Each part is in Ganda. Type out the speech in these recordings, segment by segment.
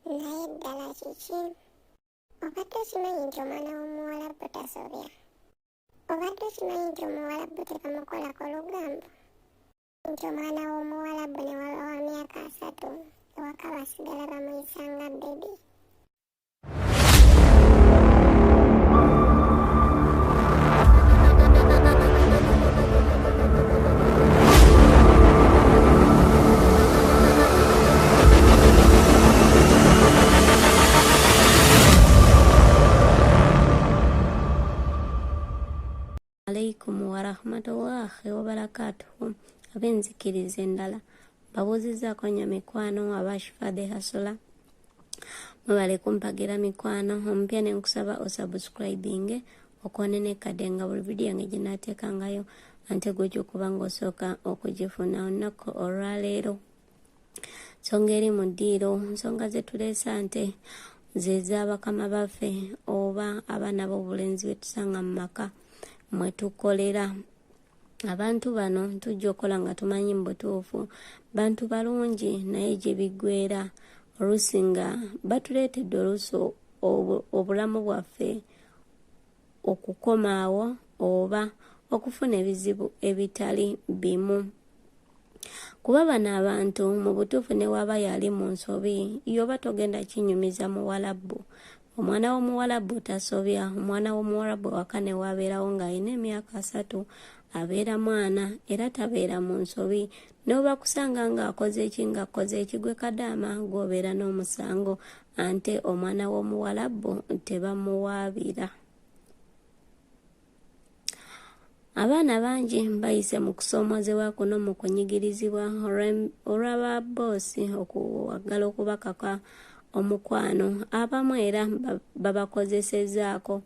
Naye ddala kiki? Obadde okimanyi nti omwana w'omuwalabu tasobya? Obadde okimanyi nti omuwalabu tebamukolako lugambo? Nti omwana w'omuwalabu ne waba wa myaka 30, ewaka basigala bamuyisa nga baby. Alaikum warahmatullahi wabarakatuhu. Ab'enzikiriza endala mbabuuzizzaako nnyo mikwano. Abashifa the Hasula, mwebale kumpagira mikwano. Omupya ne nkusaba osubscribinge, okone nekkadde nga buli vidiyo yange gye naateekangayo ante gwejja okuba ng'osooka okugifuna. Olunaku olwaleero nsonga eri mu ddiiro, nsonga zetuleesa nte ze z'abakama baffe oba abaana b'obulenzi betusanga mu maka mwe tukolera. Abantu bano tujja okukola nga tumanyi mu butuufu bantu balungi, naye gye biggweera oluusi nga batuleetedde oluusi obulamu bwaffe okukomaawo oba okufuna ebizibu ebitali bimu. Kuba bano abantu mu butuufu ne waba yali mu nsobi yoba togenda kinyumiza muwalabbu. Omwana w'omuwalabbu tasobya. Omwana w'omuwalabbu awaka ne wabeerawo ng'alina emyaka 30 abeera mwana era tabeera mu nsobi. N'obakusanga ng'akoze eki ng'akoze ekigwe kadaama gw'obeera n'omusango, ante omwana w'omuwalabbu tebamuwaabira. Abaana bangi bayise mu kusoomoozebwa kuno mu kunyigirizibwa olwa babboosi okwagala okubakaka omukwano. Abamu era babakozesezaako.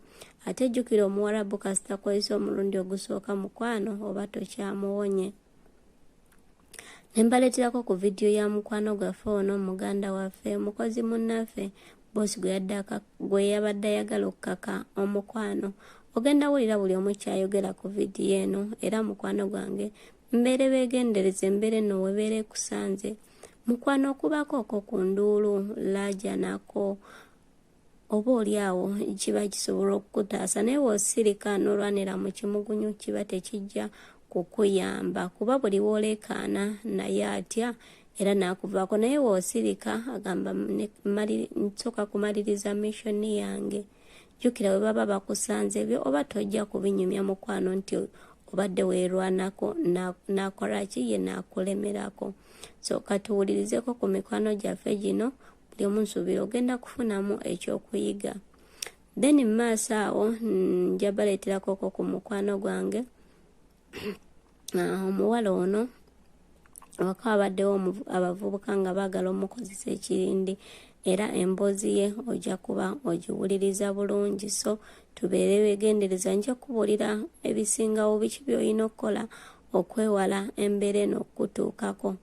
Ate jjukira omuwarabu kasita akozesa omulundi ogusooka mukwano oba tokyamuwonye. Ne mbaleeterako ku vidiyo ya mukwano gwaffe ono, muganda waffe, mukozi munnaffe, boosi gwe yabadde ayagala okukaka omukwano. Ogenda wulira buli omu kyayogera ku vidiyo eno. Era mukwano gwange, mbeere beegendereze, embeera eno webeera ekusanze mukwano, okubaako okwo ku nduulu laaja nako oba oli awo kiba kisobola okukutaasa. Naye w'osirika n'olwanira mu kimugunyu kiba tekijja kukuyamba, kuba buli w'oleekaana naye atya era n'akuvaako. Naye w'osirika agamba nsooka kumaliriza missoni yange. Jjukira bwe baba bakusanze ebyo oba tojja kubinyumya mukwano nti obadde weerwanako n'akola ki ye n'akulemerako. So katuwulirizeko ku mikwano gyaffe gino, buli omu nsuubira ogenda kufunamu ekyokuyiga. Then mu maaso awo nja baleeterakoko ku mukwano gwange omuwala ono. Waka wabaddewo abavubuka nga baagala omukozesa ekirindi, era emboozi ye ojja kuba ogiwuliriza bulungi. So tubeere begendereza. Nja kubuulira ebisingawo biki by'olina okukola okwewala embeera eno okukutuukako.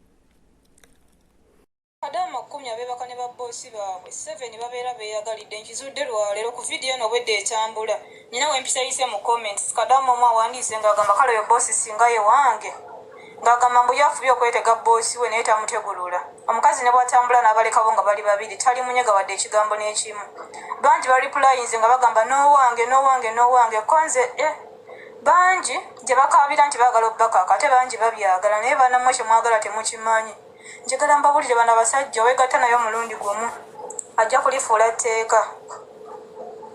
Kadaama 10 abeebaka ne babboosi baabwe, 7 babeera beeyagalidde. Nkizudde lwaleero ku vidiyo eno obwedda etambula. Nina we mpisayise mu comments, kadaama omu awandiise ng'agamba kale oyo bboosi singa ye wange, ng'agamba mbu ye afubye okwetega bboosi we naye tamutegulula. Omukazi ne bw'atambula n'abalekabo nga bali babiri talimunyega wadde ekigambo n'ekimu. Bangi bariplayinze nga bagamba n'owange, n'owange, n'owange ko nze eh. Bangi gye bakaabira nti baagala obbakaka ate bangi babyagala, naye banammwe kye mwagala temukimanyi. Njagala mbabulire bano abasajja, weegatta naye omulundi gumu ajja kulifuula tteeka,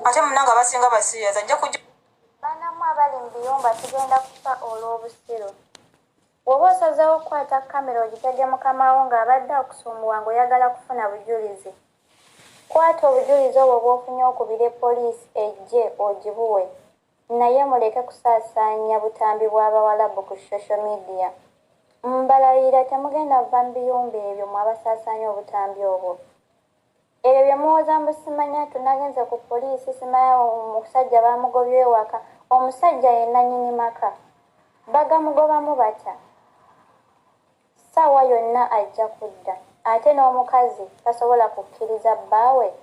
ate munnange abasinga basiyazi ajja kujja. Bannammwe abali mu biyumba tugenda kufa olw'obusiru. Bw'oba osazeewo okukwata kkamera ogitege mukama wo ng'abadde akusumbuwa ng'oyagala kufuna bujulizi, kwata obujulizi obwo bw'ofunye okubire poliisi ejje ogibuwe. Naye muleke kusaasaanya butambi bwa bawalabu ku social media. Mbalayira temugenda vva mu biyumba ebyo mwe abasaasaanya obutambi obwo. Ebyo bye muwoza mbu simanya tunagenze ku poliisi, simanya omusajja baamugobye ewaka. Omusajja ye nnannyini maka. Bagamugobamu batya? Ssaawa yonna ajja kudda. Ate n'omukazi tasobola kukkiriza bbaawe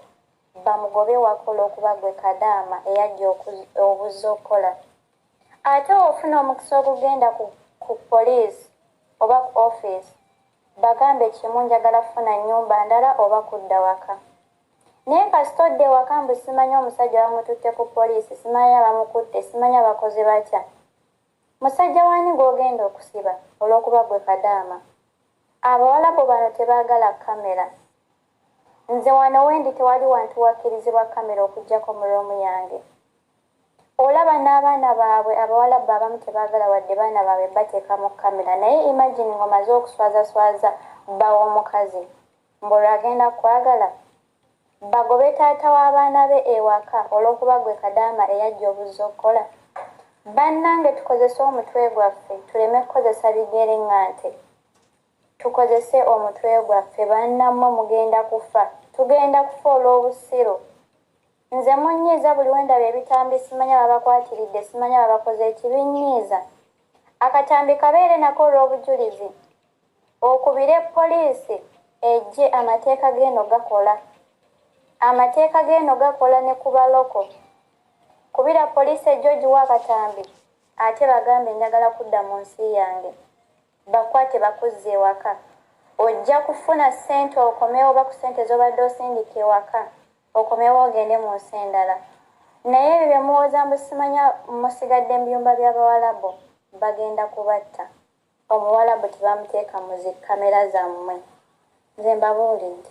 bamugobe ewaka olwokuba gwe kadaama eyajja obuzzi okukola. Ate wofuna omukisa ogugenda ku ku police oba ku office bagambe kimu njagala kufuna nyumba ndala oba kudda waka. Naye kasita odda ewaka mbu simanya omusajja bamututte ku poliisi, simanya bamukutte, simanya bakoze batya. Musajja w'ani gw'ogenda okusiba olw'okuba gwe kadaama? Abawalabu bano tebaagala kkamera. Nze wano wendi tewali wantu wakkirizibwa kkamera okuggyako mu room yange. Olaba n'abaana baabwe abawalabu abamu tebaagala wadde baana baabwe bateeka mu kkamera naye imagine ng'omaze okuswazaswaza bba w'omukazi mbu olwo agenda kukwagala? Bagobe taata w'abaana be ewaka olw'okuba gwe kadaama eyajja obuzzi okukola? Bannange tukozese omutwe gwaffe tuleme kukozesa bigere nga nte. Tukozese omutwe gwaffe bannammwe mugenda kufa. Tugenda kufa olw'obusiru. Nze munnyiiza buli wendaba ebitambi simanya babakwatiridde simanya babakoze ki binnyiiza. Akatambi kabeere nako olw'obujulizi. Okubire poliisi ejje amateeka g'eno gakola. Amateeka g'eno gakola ne ku baloko. Kubira poliisi ejje ogiwe akatambi ate bagambe njagala kudda mu nsi yange. Bakwate bakuzze ewaka. Ojja kufuna ssente okomewo oba ku ssente z'obadde osindika ewaka okomewo ogende mu nsi endala. Naye ebyo bye muwoza mbu simanya musigadde mu biyumba by'Abawalabu bagenda kubatta. Omuwalabu tebamuteeka mu zi kkamera zammwe. Nze mbabuulidde.